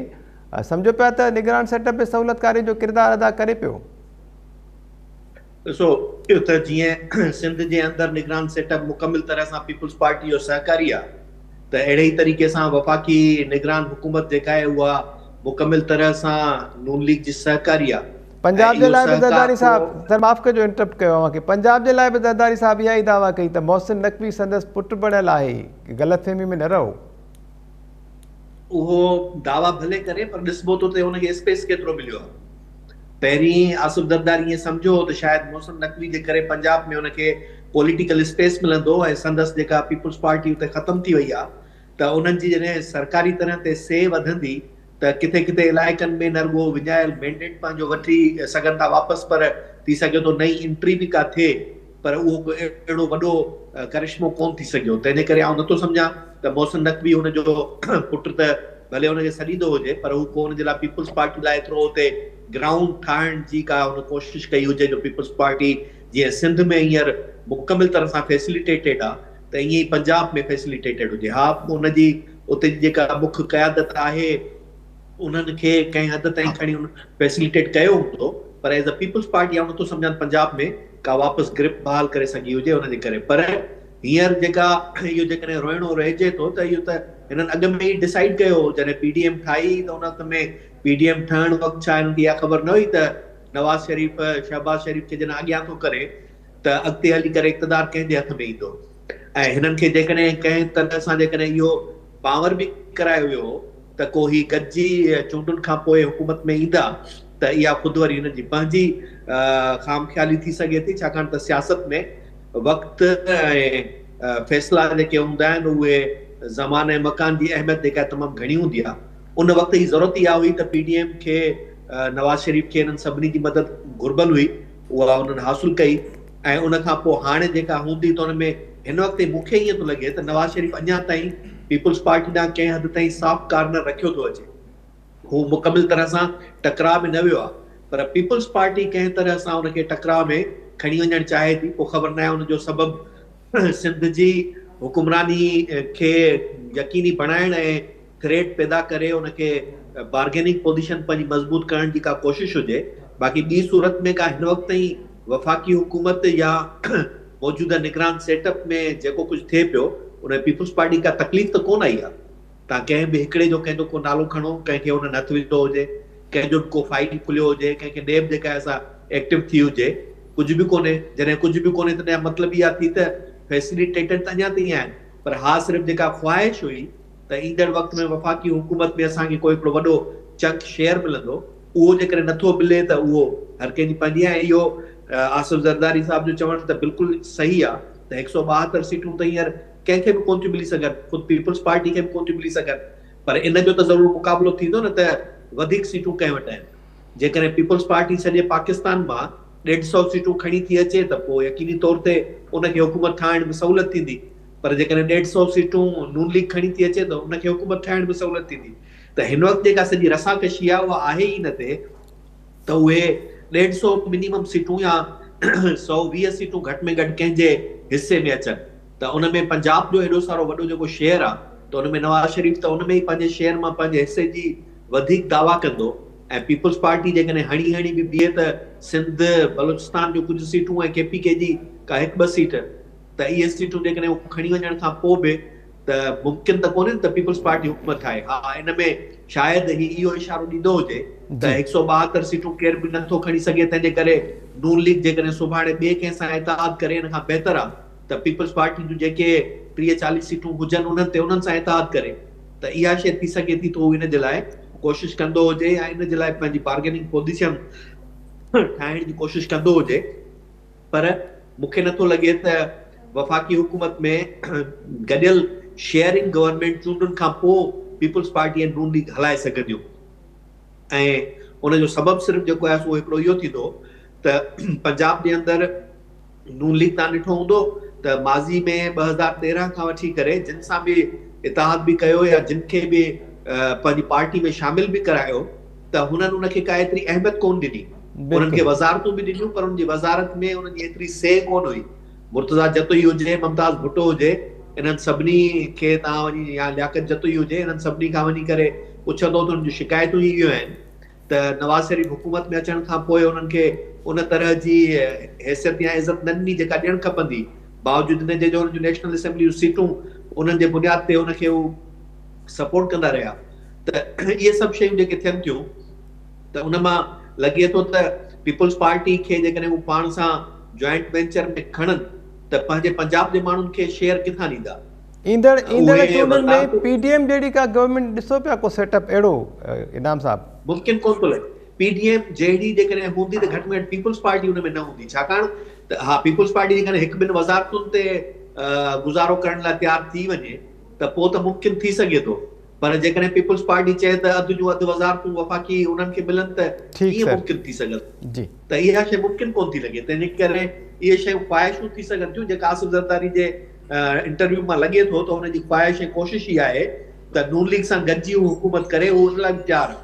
سمجهو پيا ته نگران سيٽ اپ به سهولتڪاري جو ڪردار ادا ڪري پيو. ڏسو اهو ته جيئن سنڌ جي اندر نگران سيٽ اپ مڪمل طرح سان پيپلز پارٽي جو سهڪاري آ ته اهڙي ئي طريقي سان وفاقي نگران حڪومت جيڪا آهي اها مڪمل طرح سان نون ليگ جي سهڪاري آ ۽ پنجاب جي اهو لاء به سهڪار زرداري صاحب ڪو سر معاف ڪجو انٽرپٽ ڪيو اوهان کي پنجاب جي لاء به زرداري صاحب اها ئي دعويٰ ڪئي ته محسن نقوي سندس پٽ بڻيل آهي غلط فهمي ۾ نه رهو. اهو دعويٰ ڀلي ڪري پر ڏسبو ته اتي هن کي اسپيس ڪيترو مليو آ. پهرين آصف زرداري ائين سمجهيو هو ته شايد محسن نقوي جي ڪري پنجاب ۾ هن کي پوليٽيڪل اسپيس ملندو ۽ سندس جيڪا پيپلز پارٽي اتي ختم ٿي وئي آهي ته انهن جي جڏهن سرڪاري طرح تي سي وڌندي ته ڪٿي ڪٿي علائقن ۾ نه رڳو وڃايل مينڊيٽ پنهنجو وٺي سگهن ٿا واپس پر ٿي سگهي ٿو نئين انٽري به ڪا ٿئي پر اهو ڪو اهڙو وڏو ڪرشمو ڪونه ٿي سگهيو، تنهن جي ڪري آئون نٿو سمجهان ته محسن نقوي هن جو پٽ ته ڀلي هن کي سڏيندو هجي پر هو ڪو هن جي لاء پيپلز پارٽي لاء ايترو اتي گرائونڊ ٺاهڻ جي ڪا هن ڪوشش ڪئي هجي جو پيپلز پارٽي جيئن سنڌ ۾ هينئر مڪمل طرح سان فيسليٽيٽيڊ آ ته ائين ئي پنجاب ۾ فيسليٽيٽيڊ هجي ها ان جي اتي جي جيڪا مک قيادت آهي انهن کي ڪنهن حد تائين کڻي ان فيسليٽيٽ ڪيو هوندو پر ايز ا پيپلز پارٽي آئون نٿو سمجهان ته پنجاب ۾ ڪا واپس گرپ بحال ڪري سگهي هجي ان جي ڪري پر هينئر جيڪا اهو جيڪڏهن روئڻو رهجي ٿو ته اهو ته هنن اڳ ۾ ئي ڊسائيڊ ڪيو هو جڏهن پي ڊي ايم ٺاهي ته ان وقت ۾ پي ڊي ايم ٺهڻ وقت ڇا هنن کي اها خبر نه هئي ته نواز شريف شهباز شريف کي جڏهن اڳيان ٿو ڪري ته اڳتي هلي ڪري اقتدار ڪنهن جي هٿ ۾ ايندو ۽ هنن کي جيڪڏهن ڪنهن طرح سان جيڪڏهن اهو باور به ڪرايو ويو هو ته ڪو هي گڏجي چونڊن کان پوء حڪومت ۾ ايندا ته اها خود وري هنن جي پنهنجي خام خيالي ٿي سگهي ٿي ڇاڪاڻ ته سياست ۾ وقت ۽ فيصلا جيڪي هوندا آهن اهي زمان ۽ مڪان جي اهميت جيڪا تمام گهڻي هوندي آهي ان وقت جي ضرورت اها هئي ته پي ڊي ايم کي نواز شريف کي انهن سڀني جي مدد گهربل هئي اها انهن حاصل ڪئي ۽ ان کان پوء هاڻي جيڪا هوندي ته ان ۾ هن وقت تائين مون کي ائين ٿو لڳي ته نواز شريف اڃا تائين پيپلز پارٽي ڏانهن ڪنهن حد تائين سافٽ ڪارنر رکيو ٿو اچي. هو مڪمل طرح سان ٽڪراء ۾ نه ويو آهي پر پيپلز پارٽي ڪنهن طرح سان ان کي ٽڪراء ۾ کڻي وڃڻ چاهي ٿي پوء خبر ناهي ان جو سبب سنڌ جي حڪمراني کي يقيني بڻائڻ ۽ ٿريٽ پيدا ڪري ان کي بارگيننگ پوزيشن پنهنجي مضبوط ڪرڻ جي ڪا ڪوشش هجي، باقي ٻي صورت ۾ ڪا هن وقت تائين وفاقي حڪومت يا موجوده نگران سيٽ اپ ۾ جيڪو ڪجهه ٿئي پيو ان ۾ پيپلز پارٽي ڪا تڪليف ته ڪونه آئي آهي. توهان ڪنهن به هڪڙي جو ڪنهن جو ڪو نالو کڻو، ڪنهن کي انهن هٿ وڌو هجي، ڪنهن جو به ڪو فائيل کليو هجي، ڪنهن کي نيب جيڪا آهي سا ايڪٽو ٿي هجي، ڪجهه به ڪونهي. جڏهن ڪجهه به ڪونهي تڏهن مطلب اها ٿي ته فيسليٽيٽر ته اڃا تائين آهن پر ها صرف جيڪا خواهش هئي ته ايندڙ وقت ۾ وفاقي حڪومت ۾ اسان کي ڪو هڪڙو وڏو چنڪ شيئر ملندو اهو جيڪڏهن نٿو ملي ته اهو هر ڪنهن جي پنهنجي آهي ۽ اهو آصف زرداري صاحب جو چوڻ ته بلڪل صحيح آهي ته 172 سيٽون ته هينئر ڪنهن کي به ڪونه ٿيون ملي سگهن، خود پيپلز پارٽي کي به ڪونه ٿيون ملي سگهن پر ان جو ته ضرور مقابلو ٿيندو نه ته وڌيڪ سيٽون ڪنهن وٽ آهن. جيڪڏهن پيپلز پارٽي سڄي پاڪستان مان 150 سيٽون کڻي ٿي اچي ته پوء يقيني طور تي ان کي حڪومت ٺاهڻ ۾ سهولت ٿيندي پر جيڪڏهن 150 سيٽون نون ليگ کڻي ٿي اچي ته ان کي حڪومت ٺاهڻ ۾ سهولت ٿيندي ته هن وقت جيڪا سڄي رساڪشي آهي اها آهي ئي ان تي ته اهي 150 منيمم سيٽون يا 120 سيٽون گهٽ ۾ گهٽ ڪنهن جي حصي ۾ اچن ته ان ۾ پنجاب جو ايڏو سارو وڏو جيڪو شيئر آهي ته ان ۾ نواز شريف ته ان ۾ ئي پنهنجي شيئر مان پنهنجي حصي جي وڌيڪ دعويٰ ڪندو ۽ پيپلز پارٽي جيڪڏهن هڻي هڻي به بيهي ته سنڌ، بلوچستان جون ڪجهه سيٽون ۽ ڪي پي ڪي جي ڪا هڪ ٻه سيٽ ته اهي سيٽون جيڪڏهن هو کڻي وڃڻ کان پوء به ته ممڪن ته ڪونهي نه ته پيپلز پارٽي حڪومت ٺاهي. ها ان ۾ شايد هي اهو اشارو ڏيندو هجي ته 172 سيٽون ڪير به نٿو کڻي سگهي تنهن جي ڪري نون ليگ جيڪڏهن سڀاڻي ٻئي ڪنهن سان اتحاد ڪري ان کان بهتر آ ته پيپلز پارٽي جون جيڪي 30 40 سيٽون هجن انهن تي انهن سان اتحاد ڪري ته اها شيء ٿي سگهي ٿي ته هو ان جي لاء ڪوشش ڪندو هجي يا ان جي لاء پنهنجي بارگيننگ پوزيشن ٺاهڻ جي ڪوشش ڪندو هجي. پر مون کي نٿو لڳي ته وفاقي حڪومت ۾ گڏيل شيئرنگ گورنمينٽ چونڊن کان پوء پيپلز پارٽي ۽ نون ليگ هلائي سگهنديون ۽ ان جو سبب صرف جيڪو آهي سو هڪڙو اهو ٿيندو ته پنجاب جي اندر نون ليگ تان ڏٺو هوندو ته ماضي ۾ 2013 کان وٺي ڪري جن سان به اتحاد به ڪيو يا جن کي به پنهنجي پارٽي ۾ شامل به ڪرايو ته هنن ان کي ڪا ايتري اهميت ڪونه ڏني. انهن کي وزارتون به ڏنيون پر انهن جي وزارت ۾ انهن جي ايتري سي ڪونه هئي. مرتضيٰ جتوئي هجي، ممتاز ڀٽو هجي، انهن سڀني کي توهان وڃي يا لياقت جتوئي هجي، انهن سڀني کان وڃي ڪري پڇندو ته انهن جون شڪايتون ئي اهيون آهن ته نواز شريف حڪومت ۾ اچڻ کان پوء انهن کي ان طرح جي حيثيت يا عزت نه ڏني جيڪا ڏيڻ کپندي باوجود ان جي جو انهن جون نيشنل اسيمبلي جون سيٽون انهن جي بنياد تي ان کي هو سپورٽ ڪندا رهيا ته اهي سڀ شيون جيڪي ٿين ٿيون ته ان مان لڳي ٿو ته پيپلز پارٽي کي جيڪڏهن هو پاڻ سان جوائنٽ وينچر ۾ کڻن ته پنهنجي پنجاب جي ماڻهن کي شيئر ڪٿان ڏيندا؟ ايندڙ ايندڙ چونڊن ۾ پي ڊي ايم جهڙي ڪا گورنمينٽ ڏسو پيا ڪو سيٽ اپ اهڙو انعام صاحب؟ ممڪن ڪونه ٿو لڳي. پي ڊي ايم جهڙي جيڪڏهن هوندي ته گهٽ ۾ گهٽ پيپلز پارٽي ان ۾ نه هوندي ڇاڪاڻ ته ها پيپلز پارٽي جيڪڏهن هڪ ٻن وزارتن تي گذارو ڪرڻ لاء تيار ٿي وڃي ته پوء ته ممڪن ٿي سگهي ٿو پر جيڪڏهن پيپلز پارٽي چئي ته اڌ جون اڌ وزارتون وفاقي انهن کي ملن ته ڪيئن ممڪن ٿي سگهندو؟ ته اها شيء ممڪن ڪونه ٿي لڳي. تنهن جي ڪري اهي شيون خواهشون ٿي سگهن ٿيون جيڪا آصف زرداري جي انٽرويو مان لڳي ٿو ته هن جي خواهش ۽ ڪوشش اها آهي ته نون ليگ سان گڏجي هو حڪومت ڪري هو ان لاء به تيار آهي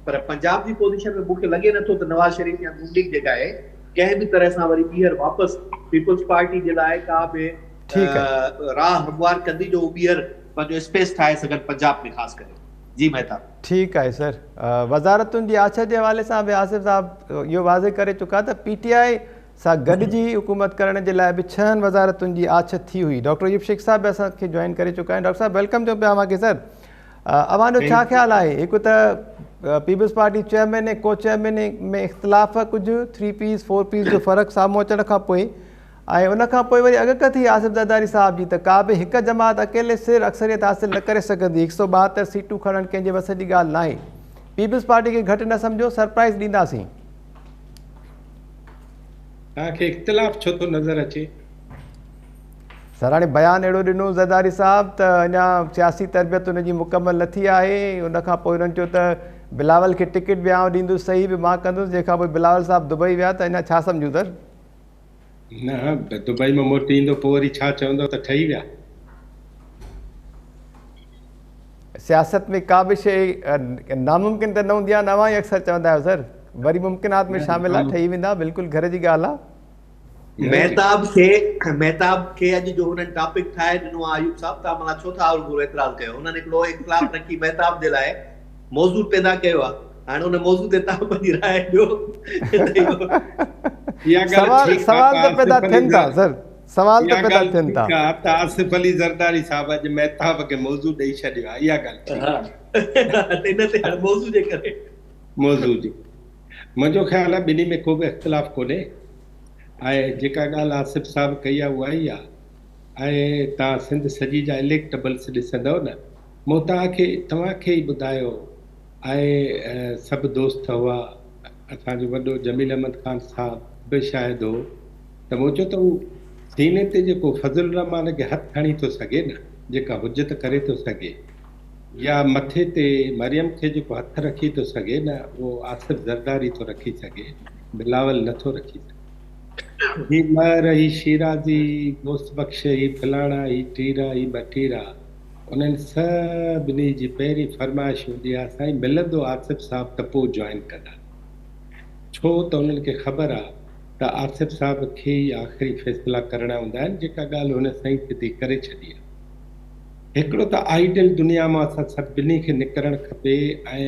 پر پنجاب جي پوزيشن ۾ مون کي لڳي نٿو ته نواز شريف يا نون ليگ جيڪا آهي ڪنهن به طرح سان وري ٻيهر واپس پيپلز پارٽي جي لاء ڪا به راهه هموار ڪندي جو هو ٻيهر پنهنجو اسپيس ٺاهي سگهن پنجاب ۾ خاص ڪري. جي مهتاب. ٺيڪ آهي سر. وزارتن جي آڇ جي حوالي سان به آصف صاحب اهو واضح ڪري چڪا ته پي ٽي آء سان گڏجي حڪومت ڪرڻ جي لاء به ڇهن وزارتن جي آڇ ٿي هئي. ڊاڪٽر ايوب شيخ صاحب به اسان کي جوائن ڪري چڪا آهن. ڊاڪٽر صاحب welcome چئون پيا اوهان کي سر. اوهان جو ڇا خيال آهي هڪ ته پيپلز پارٽي چيئرمين ۽ ڪو چيئرمين ۾ اختلاف ڪجهه ٿري پيز فور پيز جو فرق سامهون اچڻ کان پوء ۽ ان کان پوء وري اڳڪٿي آصف زرداري صاحب جي ته ڪا به هڪ جماعت اڪيلي سر اڪثريت حاصل نه ڪري سگهندي، 172 سيٽون کڻڻ ڪنهن جي وس جي ڳالهه ناهي، پيپلز پارٽي کي گهٽ نه سمجهو، سرپرائز ڏينداسين. توهان کي اختلاف ڇو ٿو نظر اچي؟ سر هاڻي بيان اهڙو ڏنو زرداري صاحب ته اڃا سياسي تربيت ان جي مڪمل نه ٿي آهي، ان کان پوء هنن چيو ته بلاول کي ٽڪيٽ به آئون ڏيندس صحيح به مان ڪندس، جنهن کان پوء بلاول صاحب دبئي ويا ته اڃا ڇا سمجهون سر؟ نه دبئي مان موٽي ايندو پوء وري ڇا چوندو ته ٺهي ويا. سياست ۾ ڪا به شيء ناممڪن ته نه هوندي آهي نه اوهان ئي اڪثر چوندا آهيو سر وري ممڪنات ۾ شامل آهي ٺهي ويندا بلڪل گهر جي ڳالهه آهي. مهتاب کي مهتاب کي اڄ جو هنن ٽاپڪ ٺاهي ڏنو آهي ايوب صاحب توهان معنيٰ ڇو ٿا هروڀرو اعتراض ڪيو هنن هڪڙو اختلاف رکي مهتاب جي لاء موضوع پيدا ڪيو آهي، هاڻي ان موضوع تي توهان پنهنجي راء ڏيو. اها ڳالهه ٺيڪ سوال ته پيدا ٿين ٿا سر، سوال ته پيدا ٿين ٿا. ته آصف علي زرداري صاحب اڄ مهتاب کي موضوع ڏئي ڇڏيو آهي، اها ڳالهه ٺيڪ آهي. ان تي هاڻي موضوع جي ڪري موضوع جي منهنجو خيال آهي ٻنهي ۾ ڪو به اختلاف ڪونهي ۽ جيڪا ڳالهه آصف صاحب ڪئي آهي اها ئي آهي ۽ توهان سنڌ سڄي جا اليڪٽبلس ڏسندؤ نه، مون توهان کي توهان کي ئي ٻڌايو ۽ سڀ دوست هئا، اسان جو وڏو جميل احمد خان صاحب به شاهد هو ته مون چيو ته هو سيني تي جيڪو فضل الرحمان کي هٿ هڻي ٿو سگهي نه، جيڪا حجت ڪري ٿو سگهي يا مٿي تي مريم کي جيڪو هٿ رکي ٿو سگهي نه اهو آصف زرداري ٿو رکي سگهي، بلاول نه ٿو رکي سگهي. هي مهر، هي شيرازي، غوث بخش، هي فلاڻا، هي ٽيرا، هي ٻٽيرا، انهن سڀني جي پهرين فرمائش هوندي آهي سائين ملندو آصف صاحب ته پوء جوائن ڪندا. ڇو ته انهن کي خبر آهي ته آصف صاحب کي ئي آخري فيصلا ڪرڻا هوندا آهن، جيڪا ڳالهه هن سائين سڌي ڪري ڇڏي آهي. هڪڙو ته آئيڊل دنيا مان اسان سڀني کي نڪرڻ کپي ۽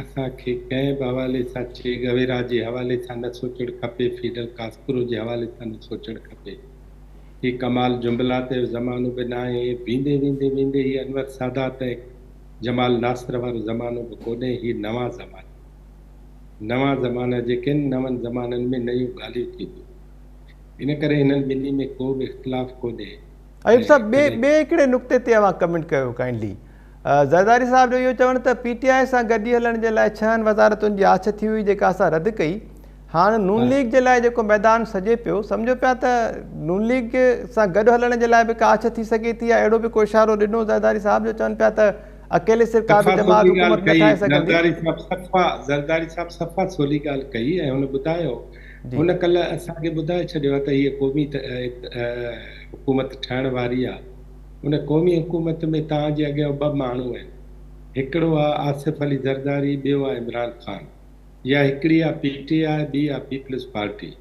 اسان کي ڪنهن به حوالي سان چي گويرا جي حوالي سان نه سوچڻ کپي، فيڊل ڪاسترو جي حوالي سان نه سوچڻ کپي. هي ڪمال جنبلاط جو زمانو به ناهي، ويندي ويندي ويندي هي انور سادات ۽ جمال ناصر وارو زمانو به ڪونهي، هي نوان زمانا نوان زمانا جيڪي آهن، نون زمانن ۾ نيون ڳالهيون ٿينديون. ان ڪري هنن ٻنهي ۾ ڪو به اختلاف ڪونهي. ايوب صاحب ٻئي ٻئي هڪڙي نقطي تي اوهان ڪمينٽ ڪيو ڪائنڊلي. زرداري صاحب جو اهو چوڻ ته پي ٽي آء سان گڏجي هلڻ جي لاء ڇهن وزارتن جي آڇ ٿي هئي جيڪا اسان رد ڪئي. هاڻ نون ليگ جي لاء جيڪو ميدان سجي پيو سمجهو پيا ته نون ليگ سان گڏ هلڻ جي لاء به ڪا آڇ ٿي سگهي ٿي يا اهڙو به ڪو اشارو ڏنو زرداري صاحب جو چون پيا ته اڪيلي سر ڪا به صفا جماعت سولي ڳالهه حڪومت نه ڪئي ٺاهي سگهندي. زرداري صاحب صفا زرداري صاحب صفا سولي ڳالهه ڪئي ۽ هن ٻڌايو جي. هن ڪلهه اسان کي ٻڌائي ڇڏيو آهي ته هيء قومي حڪومت ٺهڻ واري آهي. ان قومي حڪومت ۾ توهان جي اڳيان ٻه ماڻهو آهن. هڪڙو آهي آصف علي زرداري، ٻيو آهي عمران خان. يا هڪڙي آهي پي ٽي آء، ٻي آهي پيپلز پارٽي.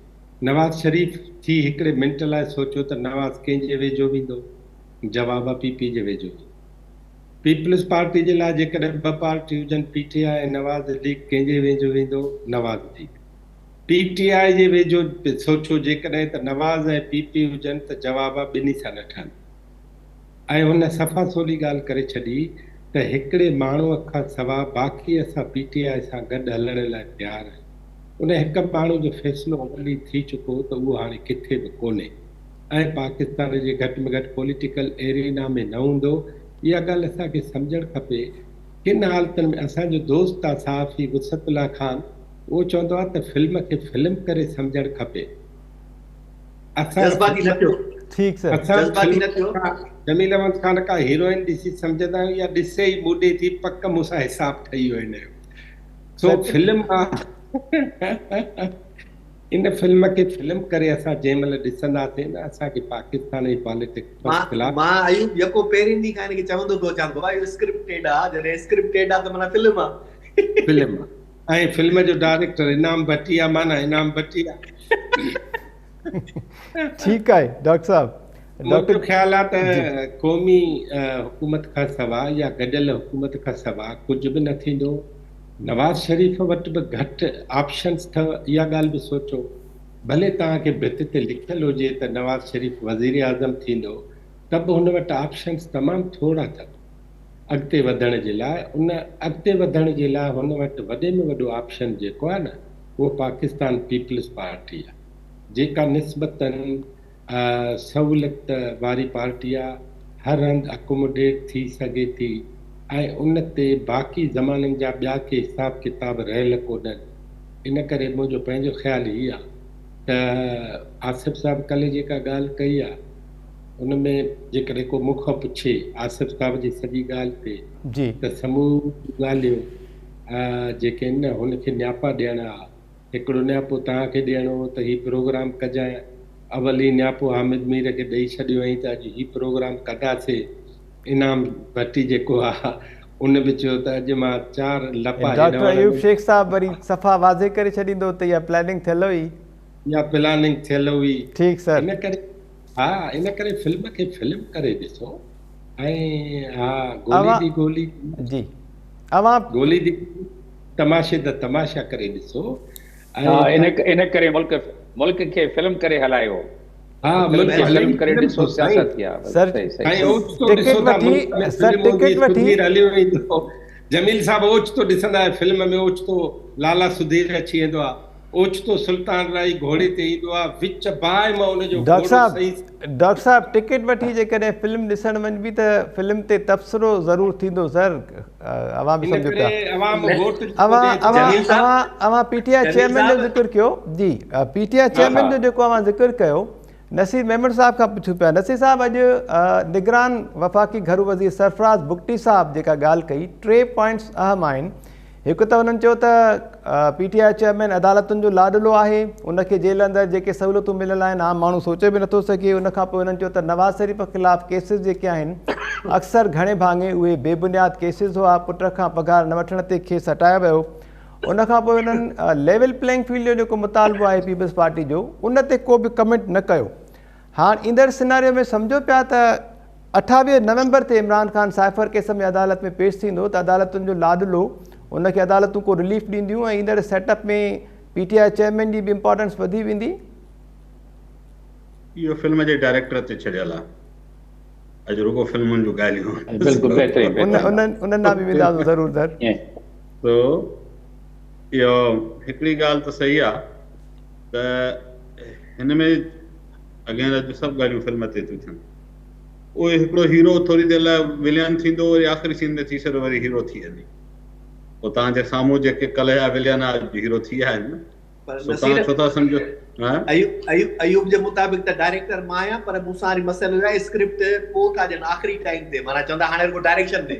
نواز شريف ٿي هڪڙي منٽ لاء سوچيو ته نواز ڪنهن جي ويجهو ويندو؟ جواب آهي پي پي جي ويجهو ويندو. پيپلز پارٽي جي لاء جيڪڏهن ٻه پارٽيون هجن P T I ۽ Nawaz league ڪنهن جي ويجهو ويندو؟ نواز ليگ. پي ٽي آء جي ويجهو سوچيو جيڪڏهن ته نواز ۽ پي پي هجن ته جواب آ ٻنهي سان نه ٺهندو. ۽ هن صفا سولي ڳالهه ڪري ڇڏي ته هڪڙي ماڻهوء کان سوا باقي اسان پي ٽي آء سان گڏ هلڻ لاء تيار آهيون. ان هڪ ماڻهو جو فيصلو اول ئي ٿي چڪو هو ته اهو هاڻي ڪٿي به ڪونهي ۽ پاڪستان جي گهٽ ۾ گهٽ پوليٽيڪل ايرينا ۾ نه هوندو. اها ڳالهه اسان کي سمجهڻ کپي. ڪن حالتن ۾ اسان جو دوست آ صحافي وسعت الله خان اهو چوندو آ ته فلم کي فلم ڪري سمجهڻ کپي. اسان جذباتي نه ٿيو. ٺيڪ سر. اسان جذباتي نه ٿيو. جميل احمد خان ڪا هيروئن ڏسي سمجهندا آهيون يا ڏسي ئي موڏي ٿي پڪ مون سان حساب ٺهي ويو هن جو. سو فلم آ ان فلم کي فلم ڪري اسان جنهن مهل ڏسنداسين نه اسان کي پاڪستان جي پاليٽڪس فرسٽ ڪلاس. مان ايوب يڪو پهرين ڏينهن کان هن کي چوندو پيو اچان بابا اهو اسڪرپٽيڊ آ جڏهن اسڪرپٽيڊ آ ته معنيٰ فلم آ. فلم آ. ۽ فلم جو ڊائريڪٽر انعام ڀٽي آ معنيٰ انعام ڀٽي آ. ٺيڪ آهي ڊاڪٽر صاحب. منهنجو خيال آ ته قومي حڪومت کان سوا يا گڏيل حڪومت کان سوا ڪجهه به نه ٿيندو. نواز شريف وٽ به گهٽ آپشنز اٿو اها ڳالهه به سوچو. ڀلي توهان کي ڀت تي لکيل هجي ته نواز شريف وزيراعظم ٿيندو ته به هن وٽ آپشنز تمام ٿورا اٿو. اڳتي وڌڻ جي لاء ان اڳتي وڌڻ جي لاء هن وٽ وڏي ۾ وڏو آپشن جيڪو آهي نه اهو پاڪستان پيپلز پارٽي آهي جيڪا نسبتاً سهولت واري پارٽي آهي هر هنڌ اڪوموڊيٽ ٿي سگهي ٿي ۽ ان تي باقي زمانن جا ٻيا ڪي حساب ڪتاب رهيل ڪونهن ان ڪري منهنجو پنهنجو خيال هي آهي ته آصف صاحب ڪلهه جيڪا ڳالهه ڪئي آهي ان ۾ جيڪڏهن ڪو مون کان پڇي آصف صاحب جي سڄي ڳالهه تي جي. ته سموريون ڳالهيون جيڪي آهن نه هن کي نياپا ڏيڻا ها. هڪڙو نياپو توهان کي ڏيڻو هو ته هي پروگرام ڪجانء. اول ئي نياپو حامد مير کي ڏئي ڇڏيو هئائين ته اڄ هي پروگرام ڪنداسي. انعام ڀٽي جيڪو آ ان به چيو ته اڄ مان چار لپا ڊاڪٽر هيڏانهن ايوب هڻندس. شيخ صاحب وري صفا واضح ڪري ڇڏيندو ته اها پلاننگ ٿيل هئي. اها پلاننگ ٿيل هئي. ٺيڪ سر. ان ڪري ها ان ڪري فلم کي فلم ڪري ڏسو ۽ ها گولي اوهان the گولي. جي. اوهان گولي جي تماشي ته تماشا ڪري ڏسو. ها ان ڪري ملڪ ملڪ کي فلم ڪري هلايو. ها ملڪ کي فلم ڪري ڏسو سياست ٿي آ. سر ٽڪيٽ وٺي سر ٽڪيٽ وٺي هليو ويندو. جميل صاحب اوچتو ڏسندا آهيو فلم ۾ اوچتو لالا سڌير اچي ويندو آ، اوچتو سلطان رائي گهوڙي تي ايندو آ، وچ باهه مان ان جو ڊاڪٽر صاحب ڊاڪٽر صاحب ٽڪيٽ وٺي جيڪڏهن فلم ڏسڻ وڃبي ته فلم تي تبصرو ضرور ٿيندو سر. اوهان به سمجهو پيا. اوهان اوهان اوهان پي ٽي I chairman جو ذڪر ڪيو. جي پي ٽي I chairman جو جيڪو اوهان ذڪر ڪيو، نصير ميمڻ صاحب کان پڇون پيا. نصير صاحب، اڄ نگران وفاقي گهرو وزير سرفراز بگٽي صاحب جيڪا ڳالهه ڪئي، 3 پوائنٽس اهم آهن. هڪ ته هنن چيو ته پي ٽي I chairman عدالتن جو لاڏلو آهي، ان کي جيل اندر جيڪي سهولتون مليل آهن عام ماڻهو سوچي به نٿو سگهي. ان کان پوء هنن چيو ته نواز شريف خلاف ڪيسز جيڪي آهن اڪثر گهڻي ڀاڱي اهي بي بنياد ڪيسز هئا، پٽ کان پگهار نه وٺڻ تي کيس هٽايو ويو. ان کان پوء هنن ليول پليئنگ فيلڊ جو جيڪو مطالبو آهي پيپلز پارٽي جو، ان تي ڪو به ڪمينٽ نه ڪيو. هاڻ ايندڙ سيناريو ۾ سمجهو پيا ته 28 نومبر تي عمران خان سائفر ڪيس ۾ عدالت ۾ پيش ٿيندو ته عدالتن جو لاڏلو ان کي عدالتون ڪو رليف ڏينديون ۽ ايندڙ set up ۾ P T I chairman جي به امپارٽنس وڌي ويندي. اهو فلم جي ڊائريڪٽر تي ڇڏيل آهي. اڄ رڳو فلمن جون ڳالهيون. بلڪل بهترين بهترين. انهن ڏانهن به وينداسون ضرور سر. سو اهو هڪڙي ڳالهه ته صحيح آهي ته هن ۾ اڳين اڄ سڀ ڳالهيون فلم تي ٿيون ٿين. اهو هڪڙو هيرو ٿوري دير لاء ولين ٿيندو، وري آخري سين ۾ ٿي سگهي وري هيرو ٿي وڃي. پوء توهان جي سامهون جيڪي ڪلهه جا ولين آ اڄ هيرو ٿي ويا آهن نه. سو توهان ڇو ٿا سمجهو؟ ها ايوب جي مطابق ته ڊائريڪٽر مان آهيان، پر مون سان وري مسئلو اهو آهي اسڪرپٽ پوء ٿا ڏين آخري ٽائيم تي، معنيٰ چوندا هاڻي رڳو ڊائريڪشن ڏي.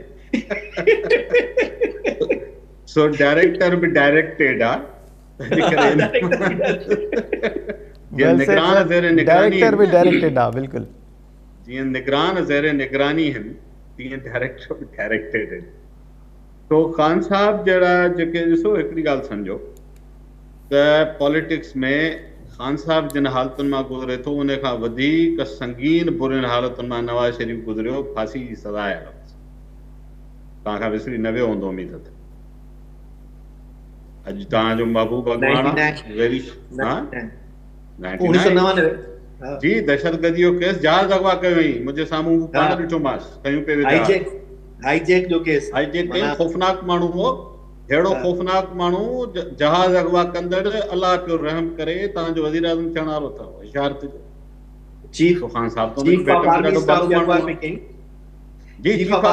سو ڊائريڪٽر به ڊائريڪٽيڊ آ. جيئن نگران زير نگراني ڊائريڪٽر به ڊائريڪٽيڊ آ. بلڪل جيئن نگران زير نگراني هن تيئن ڊائريڪٽر به ڊائريڪٽيڊ هن. سو خان صاحب جهڙا جيڪي ڏسو هڪڙي ڳالهه سمجهو ته پاليٽڪس ۾ خان صاحب جن حالتن مان گذري ٿو ان کان وڌيڪ سنگين برين حالتن مان نواز شريف گذريو. ڦاسي جي سزا آيل هئس، توهان کان وسري نه ويو هوندو اميد اٿم. اڄ توهان جو محبوب اڳواڻ ويري ها 99 جي دهشتگردي جو ڪيس، جهاز اغوا ڪيو هئي، منهنجي سامهون پاڻ ڏٺو مانس ڪيون پئي ويا. هائي جيڪ جو ڪيس، هائي جيڪ ڪيو. خوفناڪ ماڻهو هو، ههڙو خوفناڪ ماڻهو، جهاز اغوا ڪندڙ، الله پيو رحم ڪري. توهان جو وزير اعظم ٿيڻ وارو اٿو، هوشيار ٿجو. چيف خان صاحب چيف آف آرمي اسٽاف جي اغوا پئي ڪئي. جي چيف آف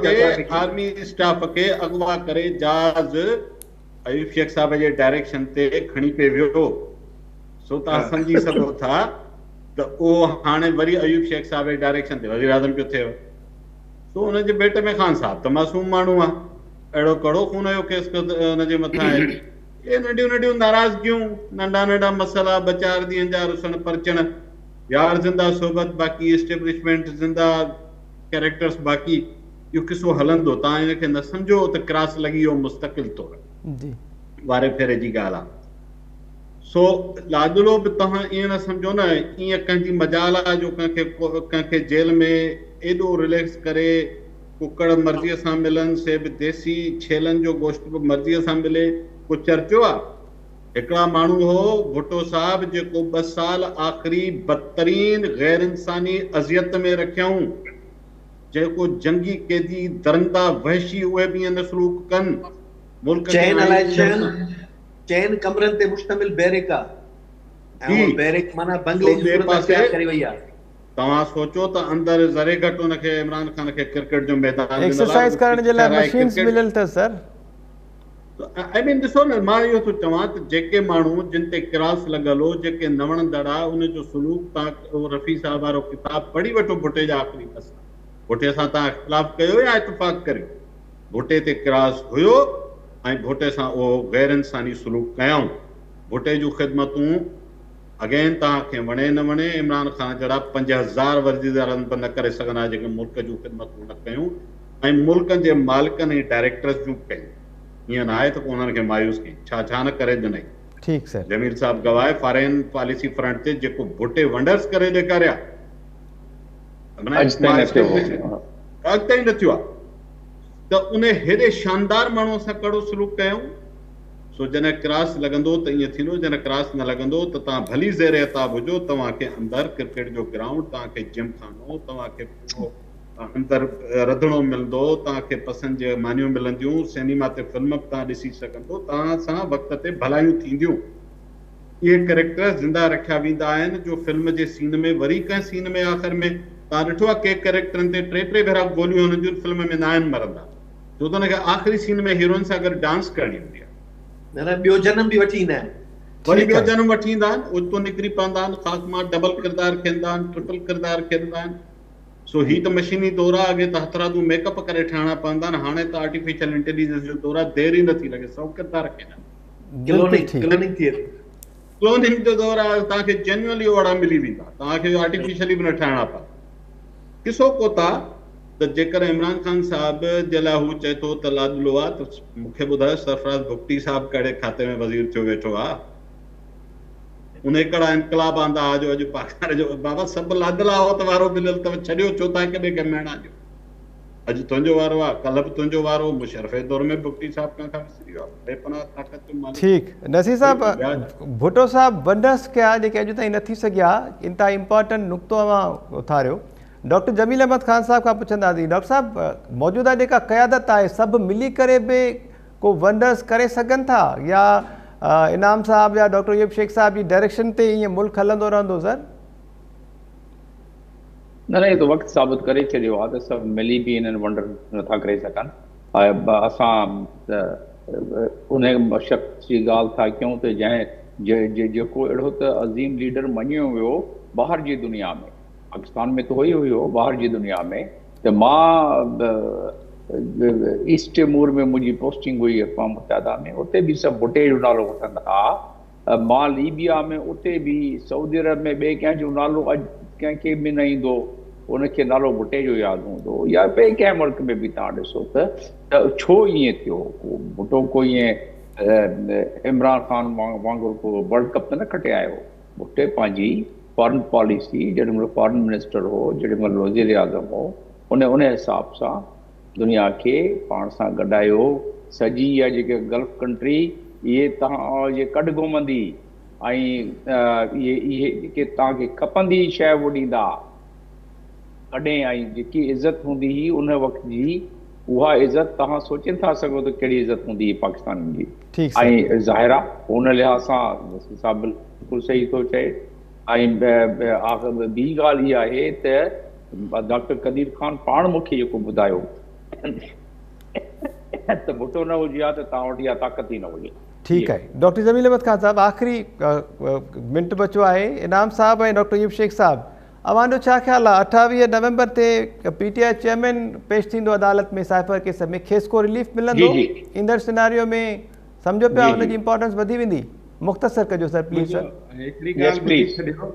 جي آرمي اسٽاف کي اغوا ڪري جهاز ايوب شيخ صاحب جي ڊائريڪشن تي کڻي پئي ويو. سو توهان سمجهي سگهو ٿا ته اهو هاڻي وري ايوب شيخ صاحب جي ڊائريڪشن تي وزير اعظم پيو ٿئي. سو ان جي ڀيٽ ۾ خان صاحب ته معصوم ماڻهو آهي، اهڙو ڪهڙو خون جو ڪيس ان جي مٿان آهي؟ اهي ننڍيون ننڍيون ناراضگيون، ننڍا ننڍا مسئلا، ٻه چار ڏينهن جا رسڻ پرچڻ، يار زنده صحبت باقي، اسٽيبلشمينٽ زنده ڪيريڪٽرس باقي، اهو قصو هلندو. توهان ان کي نه سمجهو ته ڪراس لڳي ويو مستقل طور. جي واري ڦيري جي ڳالهه آهي. سو لاڏلو به توهان ائين نه سمجهو نه ائين ڪنهن جي مجال آهي جو ڪنهن کي ڪنهن کي جيل ۾ ايڏو رليڪس ڪري، ڪڪڙ مرضيء سان ملن سي به ديسي، ڇيلن جو گوشت به مرضيء سان ملي، ڪو چرچو آ؟ هڪڙا ماڻهو هو ڀٽو صاحب جيڪو 2 سال آخري بدترين غير انساني اذيت ۾ رکيائون، جيڪو جنگي قيدي درندا وحشي اهي به ائين نه سلوڪ ڪن، ملڪ کي چئن الائي چئن ڪمرن تي مشتمل بيرڪ آ ۽ اها بيرڪ معنيٰ بنگلي جي صورت اختيار ڪري وئي آ. توهان سوچو ته اندر ذري گهٽ ان کي عمران خان کي ڪرڪيٽ جو ميدان ڏنل آ، ايڪسرسائيز ڪرڻ جي لاء مشينز مليل اٿس سر. I مين ڏسو نه مان اهو ٿو چوان ته جيڪي ماڻهو جن تي ڪراس لڳل هو، جيڪي نه وڻندڙ آ، ان جو سلوڪ توهان اهو رفيع صاحب وارو ڪتاب پڙهي وٺو ڀٽي جا آخري 2 سال. ڀٽي سان توهان اختلاف ڪيو يا اتفاق ڪريو، ڀٽي تي ڪراس هيو ۽ ڀٽي سان اهو غير انساني سلوڪ ڪيائون. ڀٽي جون خدمتون اگين توهان کي وڻي نه وڻي، عمران خان جهڙا 5000 وزيراعظم به نه ڪري سگهندا جيڪي ملڪ جون خدمتون نه ڪيون ۽ ملڪن جي مالڪن ۽ ڊائريڪٽرز جون به ڪيون. ائين نه آهي ته ڪو انهن کي مايوس ڪيائين. ڇا ڇا نه ڪري ڏنائين. ٺيڪ سر. جميل صاحب گواهه فارين پاليسي فرنٽ تي جيڪو ڀٽي ونڊرز ڪري ڏيکاريا. اڄ تائين نه ٿيو هو. اڄ تائين نه ٿيو آهي. ته ان هيڏي شاندار ماڻهوء سان ڪهڙو سلوڪ ڪيائون؟ سو جڏهن ڪراس لڳندو ته ائين ٿيندو، جڏهن ڪراس نه لڳندو ته توهان ڀلي زير عتاب هجو، توهان کي اندر ڪرڪيٽ جو گرائونڊ، توهان کي جم خانو، توهان کي پورو اندر رڌڻو ملندو، توهان کي پسند جي مانيون ملنديون، سئنيما تي فلم به توهان ڏسي سگهندو، توهان سان وقت تي ڀلايون ٿينديون. اهي ڪريڪٽر زنده رکيا ويندا آهن جو فلم جي سين ۾ وري ڪنهن سين ۾ آخر ۾ توهان ڏٺو آهي ڪي ڪريڪٽرن تي ٽي ٽي ڀيرا گوليون هڻنديون فلم ۾ ناهن مرندا ڇو ته ان کي آخري سين ۾ هيروئن سان گڏ ڊانس ڪرڻي هوندي آهي. نه نه ٻيو جنم به وٺي ايندا آهن. وري ٻيو جنم وٺي ايندا آهن اوچتو نڪري پوندا آهن خاڪ مان ڊبل ڪردار کيڏندا آهن ٽرپل ڪردار کيڏندا آهن سو هي ته مشيني دور آهي اڳي ته هٿرادو ميڪ اپ ڪري ٺاهڻا پوندا آهن هاڻي ته آرٽيفيشل انٽيليجنس جو دور آهي دير ئي نٿي لڳي سو ڪردار کيڏن. ڪلوننگ ڪلوننگ ٿئي ٿي. ڪلوننگ جو دور آهي توهان کي جينيونلي اهڙا ملي ويندا توهان کي آرٽيفيشلي به نه ٺاهڻا پوندا. قصو ڪوتاهه ته جيڪر عمران خان صاحب جي لاء هو چئي ٿو ته لاڏلو آ ته مون کي ٻڌايو سرفراز بگٽي صاحب ڪهڙي کاتي ۾ وزير ٿيو ويٺو آ؟ انهي ڪهڙا انقلاب آندا ها جو اڄ پاڪستان جو بابا سڀ لاڏلا هئا ته وارو مليل اٿو ڇڏيو ڇو ٿا هڪ ٻئي کي مهڻا ڏيو. اڄ تنهنجو وارو آ، ڪلهه به تنهنجو وارو هو، مشرف جي دور ۾ به بگٽي صاحب ڪنهن کان وسري ويو آ، بي پناهه طاقت جو مالڪ ٺيڪ نصير صاحب ڀٽو صاحب ونڊرس ڪيا جيڪي اڄ تائين نه ٿي سگهيا انتهائي امپارٽنٽ نقطو اوهان اٿاريو ڊاڪٽر جميل احمد خان صاحب کان پڇنداسين ڊاڪٽر صاحب موجوده جيڪا قيادت آهي سڀ ملي ڪري به ڪو ونڊرس ڪري سگهن ٿا يا انعام صاحب يا ڊاڪٽر ايوب شيخ صاحب جي ڊائريڪشن تي ائين ملڪ هلندو رهندو سر؟ نه نه اهو ته وقت ثابت ڪري ڇڏيو آهي ته سڀ ملي به انهن ونڊر نٿا ڪري سگهن. اسان ته انهي شخص جي ڳالهه ٿا ڪيون ته جنهن جيڪو اهڙو ته عظيم ليڊر مڃيو ويو ٻاهر جي دنيا ۾ پاڪستان ۾ ته هو ئي هيو ٻاهر جي دنيا ۾ ته مان ايسٽ تيمور ۾ منهنجي پوسٽنگ هئي اقوام متحده ۾ اتي به سڀ ڀٽي جو نالو وٺندا ها. مان ليبيا ۾ اتي به سعودي عرب ۾ ٻئي ڪنهن جو نالو اڄ ڪنهن کي به نه ايندو ان کي نالو ڀٽي جو ياد هوندو يا ٻئي ڪنهن ملڪ ۾ به توهان ڏسو ته ته ڇو ائين ٿيو ڪو ڀٽو ڪو ائين عمران خان وانگر ڪو ورلڊ ڪپ ته نه کٽي آيو ڀٽي پنهنجي فارن پاليسي جيڏي مهل فارن منسٽر هو جيڏي مهل وزير اعظم هو ان ان حساب سان دنيا کي پاڻ سان گڏايو. سڄي اها جيڪي گلف ڪنٽري اهي توهان جي ڪڍ گهمندي ۽ اهي اهي جيڪي توهان کي کپندي شيء اهو ڏيندا ڪڏهن ۽ جيڪي عزت هوندي هئي ان وقت جي اها عزت توهان سوچي نٿا سگهو ته ڪهڙي عزت هوندي هئي پاڪستانين جي ۽ ظاهر آهي ان لحاظ سان نصير صاحب بلڪل صحيح ٿو چئي ۽ ٻي ڳالهه اها آهي ته ڊاڪٽر قدير خان پاڻ مون کي جيڪو ٻڌايو ته ڀٽو نه هجي ها ته توهان وٽ اها طاقت ئي نه هجي. ٺيڪ آهي ڊاڪٽر جميل احمد خان صاحب آخري منٽ بچو آهي انعام صاحب ۽ ڊاڪٽر ايوب شيخ صاحب اوهان جو ڇا خيال آهي 28 نومبر تي پي ٽي I chairman پيش ٿيندو عدالت ۾ سائفر ڪيس ۾ کيس ڪو رليف ملندو ايندڙ سيناريو ۾ سمجهو پيا ان جي امپارٽنس وڌي ويندي مختصر ڪجو سر پليز سر. هڪڙي ڳالهه ٻڌي ڇڏيو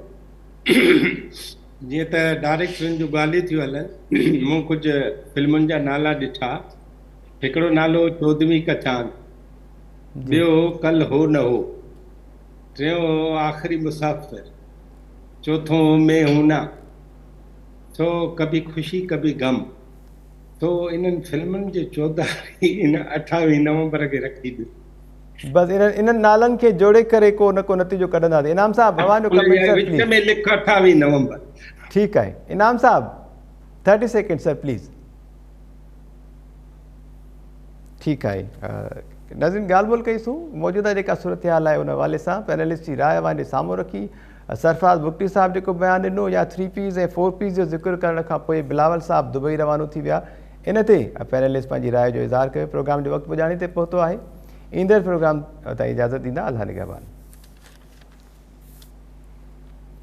جيئن ته ڊائريڪٽرن جون ڳالهيون ٿيون هلن، مون ڪجهه فلمن جا نالا ڏٺا. هڪڙو نالو چودهوين ڪا چاند، ٻيو هو ڪل هو نه هو، ٽيون هو آخري مسافر، چوٿون هو مين هون نا، سو ڪڀي خوشي ڪڀي غم. سو انهن فلمن جي چوڌاري ان 28 نومبر کي رکي ڏيو. بس انهن انهن نالن کي جوڙي ڪري ڪو نه ڪو نتيجو ڪڍنداسين. انعام صاحب اوهان جو ڪمينٽ سر پليز. وچ ۾ لک 28 نومبر. ٺيڪ آهي انعام صاحب 30 سيڪنڊ سر پليز. ٺيڪ آهي ناظرين ڳالهه ٻولهه ڪئي سون موجوده جيڪا صورتحال آهي ان حوالي سان پينلسٽ جي راء اوهان جي سامهون رکي سرفراز بگٽي صاحب جيڪو بيان ڏنو يا ٿري پيز ۽ فور پيز جو ذڪر ڪرڻ کان پوء بلاول صاحب دبئي روانو ٿي ويا ان تي پينلسٽ پنهنجي راء جو اظهار ڪيو. پروگرام جو وقت پڄاڻي تي پهتو آهي. ايندڙ پروگرام تائين اجازت ڏيندا. الله نگهبان.